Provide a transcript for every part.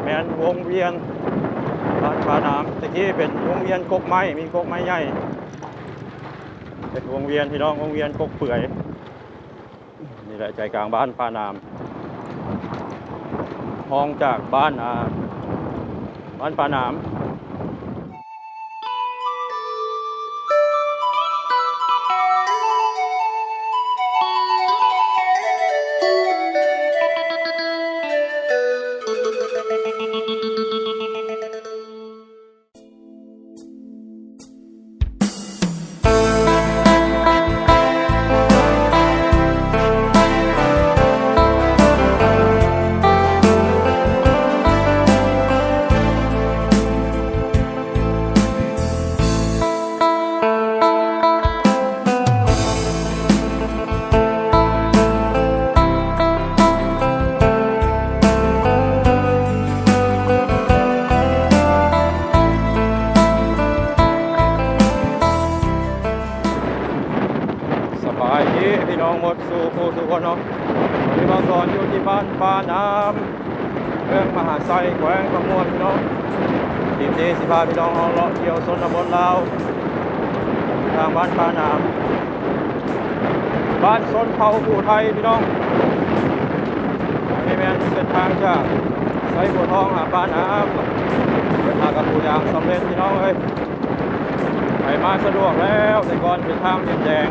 ແມ່ນວົງວຽນບ້ານປາໜາມ. ແຕ່ກີ້ເປັນວົງວຽນກົກໄມ້, ມີກົກໄມ້ໃຫຍ່. ເປັນວົງວຽນ ພີ່ນ້ອງ, ວົງວຽນກົກເປືອຍ. ນີ້ແຫຼະໃຈກາງບ້ານປາໜາມ, ຮອງຈາກບ້ານ ອ່າ ບ້ານປາໜາມ. ສະບາຍດີພີ່ນ້ອງໝົດສູ່ຜູ້ສູ່ຄົນເນາະ. ວັນນີ້ມາສອນຢູ່ທີ່ບ້ານປາໜາມ ເມືອງມະຫາໄຊ ແຂວງຄຳມ່ວນ ພີ່ນ້ອງ. ຄລິບນີ້ຊິພາພີ່ນ້ອງເຮົາເລາະທ່ຽວຊົນນະບົດລາວ ທາງບ້ານປາໜາມ ບ້ານຊົນເຜົ່າຜູ້ໄທ ພີ່ນ້ອງ. ອັນນີ້ແມ່ນເສັ້ນທາງຈາກໄຊບົວທອງຫາປາໜາມ ເດີນທາງກັບປູຢາງສຳເລັດ ພີ່ນ້ອງເອີຍ. ໄປມາສະດວກແລ້ວ, ແຕ່ກ່ອນເປັນທາງດິນແດງ.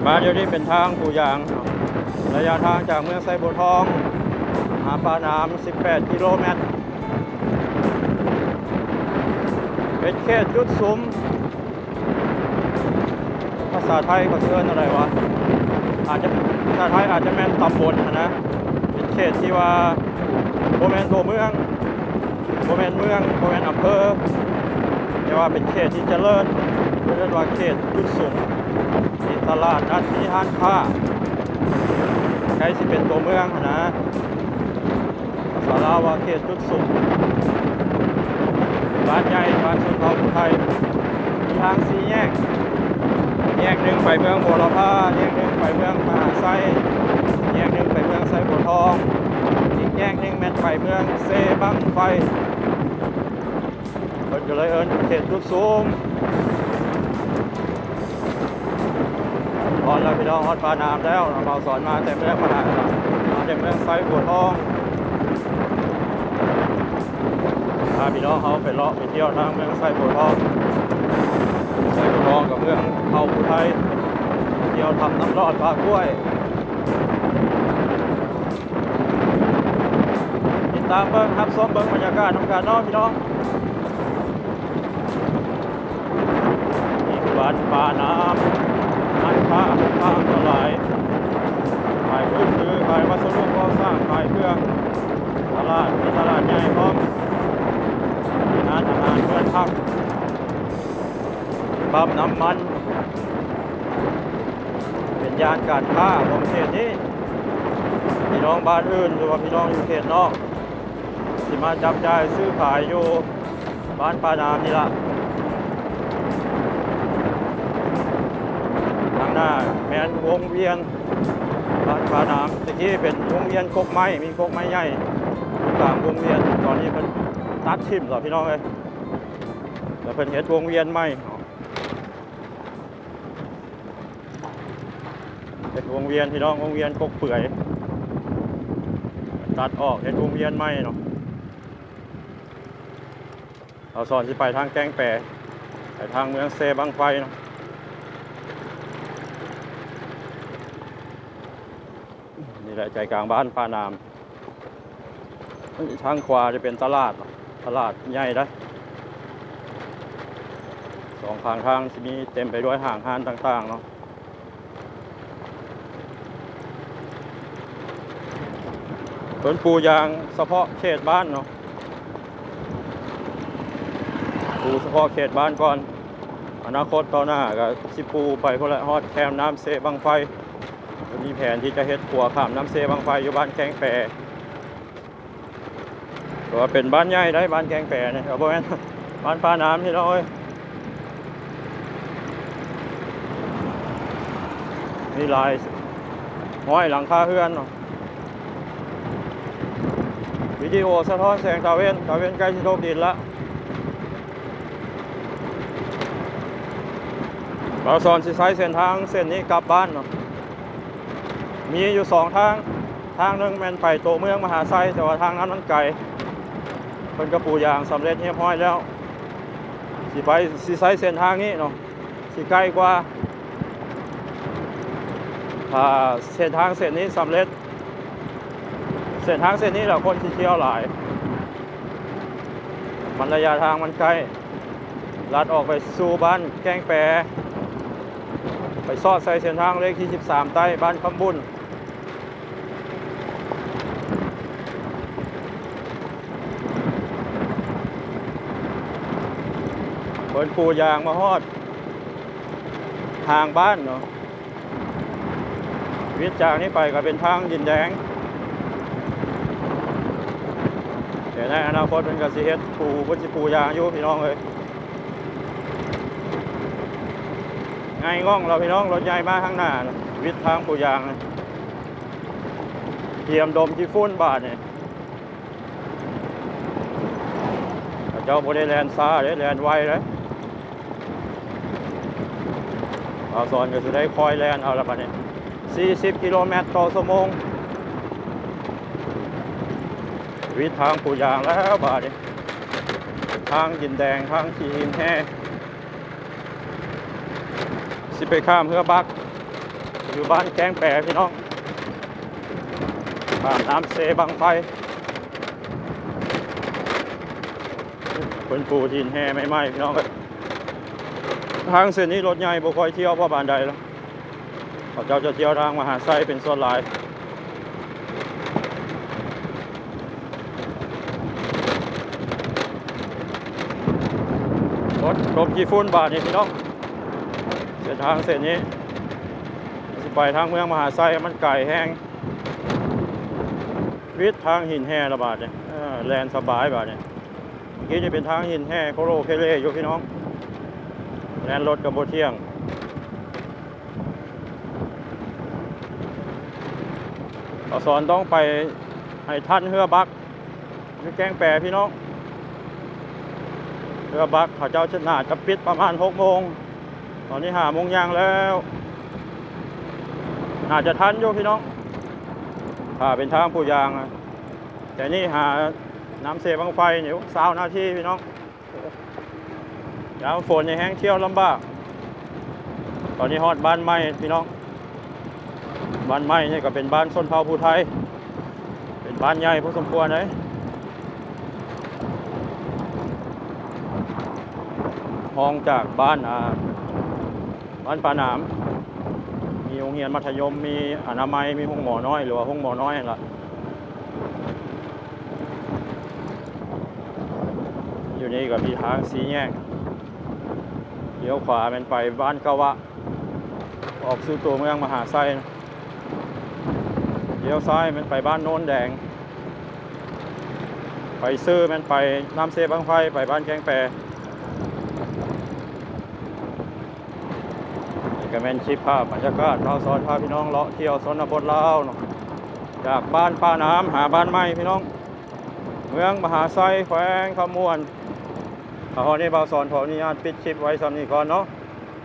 ມາດຽວນີ້ເປັນທາງປູຢາງ. ໄລຍະທາງຈາກເມືອງໄຊບົວທອງຫາປາໜາມສິບແປດກິໂລແມັດ. ເປັນເຂດຈຸດສຸມ. ພາສາໄທເຂົາຊິເອີ້ນແນວໃດວະ? ອາດຈະ ພາສາໄທອາດຈະແມ່ນຕຳບົນຫັ້ນນະ. ເປັນເຂດທີ່ວ່າບໍ່ແມ່ນຕົວເມືອງ, ບໍ່ແມ່ນເມືອງ, ບໍ່ແມ່ນອຳເພີ, ແຕ່ວ່າເປັນເຂດທີ່ຈະເລີນ, ເອີ້ນວ່າເຂດຈຸດສຸມ. ມີຕະຫຼາດນັດ, ມີຮ້ານຄ້າ, ໃກ້ຊິເປັນຕົວເມືອງຫັ້ນນະ. ພາສາລາວວ່າເຂດຈຸດສຸມ. ເປັນບ້ານໃຫຍ່, ບ້ານຊົນເຜົ່າຜູ້ໄທ. ມີທາງສີ່ແຍກ, ແຍກໜຶ່ງໄປເມືອງບົວລະພາ, ແຍກໜຶ່ງໄປເມືອງມະຫາໄຊ, ແຍກໜຶ່ງໄປເມືອງໄຊບົວທອງ, ອີກແຍກໜຶ່ງແມ່ນໄປເມືອງເຊບັ້ງໄຟ. ເພິ່ນກໍເລີຍເອີ້ນເຂດຈຸດສຸມ. ຮອດແລ້ວພີ່ນ້ອງ, ຮອດປາໜາມແລ້ວ. ເຮົາສອນມາແຕ່ເມືອງມະຫາໄຊ, ມາແຕ່ເມືອງໄຊບົວທອງ. ພາພີ່ນ້ອງເຮົາໄປເລາະໄປທ່ຽວທາງເມືອງໄຊບົວທອງ. ໄຊບົວທອງກັບເມືອງເຜົ່າຜູ້ໄທ, ທ່ຽວຖ້ຳນ້ຳລອດ ປ່າກ້ວຍ. ຕິດຕາມເບິ່ງ, ຮັບຊົມເບິ່ງບັນຍາກາດນຳກັນເນາະພີ່ນ້ອງ. ນີ້ຄືບ້ານປາໜາມ, ຮ້ານຄ້າຕ່າງໆກໍຫຼາຍ, ຂາຍມືຖື, ຂາຍວັດສະດຸກໍ່ສ້າງ, ຂາຍເຄື່ອງ, ຕະຫຼາດ, ມີຕະຫຼາດໃຫຍ່ພ້ອມ, ມີຮ້ານອາຫານ, ເຮືອນພັກ, ປ້ຳນ້ຳມັນ. ເປັນຍ່ານການຄ້າຂອງເຂດນີ້. ພີ່ນ້ອງບ້ານອື່ນ ຫຼືວ່າພີ່ນ້ອງຢູ່ເຂດນອກ ຊິມາຈັບຈ່າຍຊື້ຂາຍຢູ່ບ້ານປາໜາມນີ້ລະ. ທາງໜ້າແມ່ນວົງວຽນບ້ານປາໜາມ. ແຕ່ກີ້ເປັນວົງວຽນກົກໄມ້, ມີກົກໄມ້ໃຫຍ່ຢູ່ກາງວົງວຽນ. ຕອນນີ້ເພິ່ນຕັດຖິ້ມແລ້ວ ພີ່ນ້ອງເອີຍ, ແລ້ວເພິ່ນເຮັດວົງວຽນໃໝ່. ເຮັດວົງວຽນພີ່ນ້ອງ, ວົງວຽນກົກເປືອຍ, ຕັດອອກ, ເຮັດວົງວຽນໃໝ່ເນາະ. ເຮົາສອນຊິໄປທາງແກ້ງແປ, ໄປທາງເມືອງເຊບັ້ງໄຟເນາະ. ນີ້ແຫຼະໃຈກາງບ້ານປາໜາມ. ທາງຂວາຈະເປັນຕະຫຼາດ, ຕະຫຼາດໃຫຍ່ເດ້. ສອງຂ້າງທາງຊິມີເຕັມໄປດ້ວຍຫ້າງຮ້ານຕ່າງໆເນາະ. ເພິ່ນປູຢາງສະເພາະເຂດບ້ານເນາະ, ປູສະເພາະເຂດບ້ານກ່ອນ. ອະນາຄົດຕໍ່ໜ້າກໍຊິປູໄປພຸ້ນແຫຼະ, ຮອດແຄມນ້ຳເຊບັ້ງໄຟ. ເພິ່ນມີແຜນທີ່ຈະເຮັດຂົວຂ້າມນ້ຳເຊບັ້ງໄຟຢູ່ບ້ານແກ້ງແປ. ຖືວ່າເປັນບ້ານໃຫຍ່ໄດ໋ ບ້ານແກ້ງແປນີ້, ເອີ ບໍ່ແມ່ນ ບ້ານປາໜາມ ພີ່ນ້ອງເອີຍ. ມີຫຼາຍຮ້ອຍຫຼັງຄາເຮືອນເນາະ. ວິດີໂອສະທ້ອນແສງຕາເວັນ, ຕາເວັນໃກ້ຊິຕົກດິນລະ. ບ່າວສອນຊິໃຊ້ເສັ້ນທາງເສັ້ນນີ້ກັບບ້ານເນາະ. ມີຢູ່ສອງທາງ, ທາງໜຶ່ງແມ່ນໄປໂຕເມືອງມະຫາໄຊ, ແຕ່ວ່າທາງນັ້ນມັນໄກ. ເພິ່ນກໍປູຢາງສຳເລັດຮຽບຮ້ອຍແລ້ວ. ຊິໄປ, ຊິໃຊ້ເສັ້ນທາງນີ້ເນາະ, ຊິໃກ້ກວ່າ. ຖ້າເສັ້ນທາງເສັ້ນນີ້ສຳເລັດ, ເສັ້ນທາງເສັ້ນນີ້ລະຄົນຊິທ່ຽວຫຼາຍ. ມັນ ໄລຍະທາງມັນໃກ້, ລັດອອກໄປສູ່ບ້ານແກ້ງແປ, ໄປຊອດໃສ່ເສັ້ນທາງເລກທີສິບສາມໃຕ້ ບ້ານຄຳບຸນ. ເພິ່ນປູຢາງມາຮອດທາງບ້ານເນາະ. ວິດຈາກນີ້ໄປກໍເປັນທາງດິນແດງ. ແຕ່ໃນອະນາຄົດເພິ່ນກໍຊິເຮັດປູ, ເພິ່ນຊິປູຢາງຢູ່ພີ່ນ້ອງເອີຍ. ໄຫງ່ງອງແລ້ວພີ່ນ້ອງ, ລົດໃຫຍ່ມາທາງໜ້າ, ວິດທາງປູຢາງ. ກຽມດົມຂີ້ຝຸ່ນບາດນີ້. ເຂົາເຈົ້າບໍ່ໄດ້ແລ່ນຊ້າເດ້, ແລ່ນໄວເດ້. ບ່າວສອນກໍຊິໄດ້ຄອຍແລ່ນເອົາລະບາດນີ້, ສີ່ສິບກິໂລແມັດຕໍ່ຊົ່ວໂມງ. ວິດທາງປູຢາງແລ້ວບາດນີ້, ທາງດິນແດງ, ທາງຂີ້ຫີນແຮ່. ຊິໄປຂ້າມເຮືອບັກ ຢູ່ບ້ານແກ້ງແປພີ່ນ້ອງ, ຂ້າມນ້ຳເຊບັ້ງໄຟ. ເພິ່ນປູຫີນແຮ່ໃໝ່ໆ ພີ່ນ້ອງເອີຍ. ທາງເສັ້ນນີ້ລົດໃຫຍ່ບໍ່ຄ່ອຍທ່ຽວພໍປານໃດລະ, ເຂົາເຈົ້າຈະທ່ຽວທາງມະຫາໄຊເປັນສ່ວນຫຼາຍ. ລົດລົບຂີ້ຝຸ່ນບາດນີ້ພີ່ນ້ອງ. ເສັ້ນທາງເສັ້ນນີ້ຊິໄປທາງເມືອງມະຫາໄຊ, ມັນໄກແຮງ. ວິດທາງຫີນແຮ່ລະບາດນີ້, ເອີ ແລ່ນສະບາຍບາດນີ້. ກີ້ນີ້ເປັນທາງຫີນແຮ່ໂຄໂລເຄເລຢູ່ພີ່ນ້ອງ, ແລ່ນລົດກໍບໍ່ທ່ຽງ. ບ່າວສອນຕ້ອງໄປໃຫ້ທັນເຮືອບັກຢູ່ແກ້ງແປພີ່ນ້ອງ. ເຮືອບັກເຂົາເຈົ້າໜ້າຈະປິດປະມານຫົກໂມງ, ຕອນນີ້ຫ້າໂມງຢ່າງແລ້ວ. ໜ້າຈະທັນຢູ່ພີ່ນ້ອງ, ຖ້າເປັນທາງຜູ້ຍ່າງ. ແຕ່ນີ້ຫານ້ຳເຊບັ້ງໄຟນີ້ຊາວນາທີພີ່ນ້ອງ. ຍາມຝົນນີ້ແຮ່ງທ່ຽວລຳບາກ. ຕອນນີ້ຮອດບ້ານໃໝ່ພີ່ນ້ອງ, ບ້ານໃໝ່ນີ້ກໍເປັນບ້ານຊົນເຜົ່າຜູ້ໄທ, ເປັນບ້ານໃຫຍ່ພໍສົມຄວນເດ້. ຮອງຈາກບ້ານ ອ່າ ບ້ານປາໜາມ, ມີໂຮງຮຽນມັດທະຍົມ, ມີອະນາໄມ, ມີໂຮງໝໍນ້ອຍ ຫຼືວ່າໂຮງໝໍນ້ອຍຫັ້ນລະ. ຢູ່ນີ້ກໍມີທາງສີ່ແຍກ, ລ້ຽວຂວາແມ່ນໄປບ້ານກະວະ ອອກສູ່ຕົວເມືອງມະຫາໄຊ, ລ້ຽວຊ້າຍແມ່ນໄປບ້ານໂນນແດງ, ໄປຊື່ແມ່ນໄປນ້ຳເຊບັ້ງໄຟ, ໄປບ້ານແກ້ງແປ. ນີ້ກໍແມ່ນຄລິບພາບບັນຍາກາດ ບ່າວສອນພາພີ່ນ້ອງເລາະທ່ຽວຊົນນະບົດລາວເນາະ, ຈາກບ້ານປາໜາມຫາບ້ານໃໝ່ພີ່ນ້ອງ, ເມືອງມະຫາໄຊ ແຂວງຄຳມ່ວນ. ຖ້າຮອດນີ້ ບ່າວສອນຂໍອະນຸຍາດປິດຄລິບໄວ້ສ່ຳນີ້ກ່ອນເນາະ.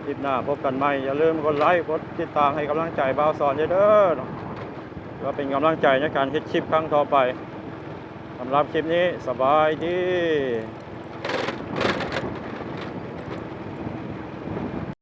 ຄລິບໜ້າພົບກັນໃໝ່, ຢ່າລືມກົດໄລ ກົດຕິດຕາມໃຫ້ກຳລັງໃຈບ່າວສອນເດີເນາະ, ເພື່ອເປັນກຳລັງໃຈໃນການເຮັດຄລິບຄັ້ງຕໍ່ໄປ. ສຳລັບຄລິບນີ້ ສະບາຍດີ.